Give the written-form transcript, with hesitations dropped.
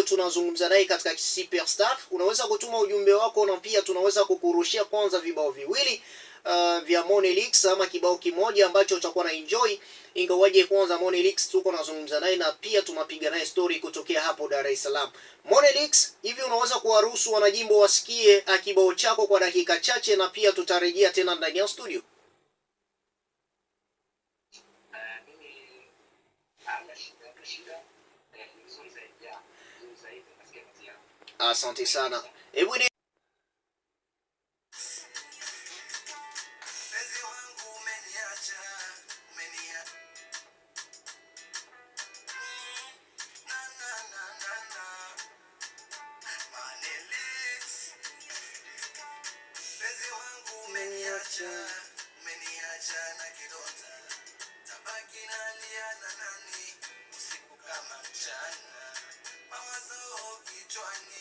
tunazungumza naye katika Superstar. Unaweza kutuma ujumbe wako na pia tunaweza kukurushia kwanza vibao viwili vya Monelix ama kibao kimoja ambacho utakuwa na enjoy. Ingawaje kwanza Monelix tuko nazungumza naye na pia tunapiga naye story kutokea hapo Dar es Salaam. Monelix, hivi unaweza kuwaruhusu wanajimbo wasikie kibao chako kwa dakika chache na pia tutarejea tena ndani ya studio? Mimi hamna shida, hamna shida. Ni vizuri zaidi, ya vizuri zaidi, nasikia kazi yao. Asante sana. Hebu ni Mpenzi wangu umeniacha, umeniacha. Na na na na na. Manelix. Mpenzi wangu umeniacha, umeniacha na kidonda. Tabaki nalia na nani usiku kama mchana. Mawazo kichwani.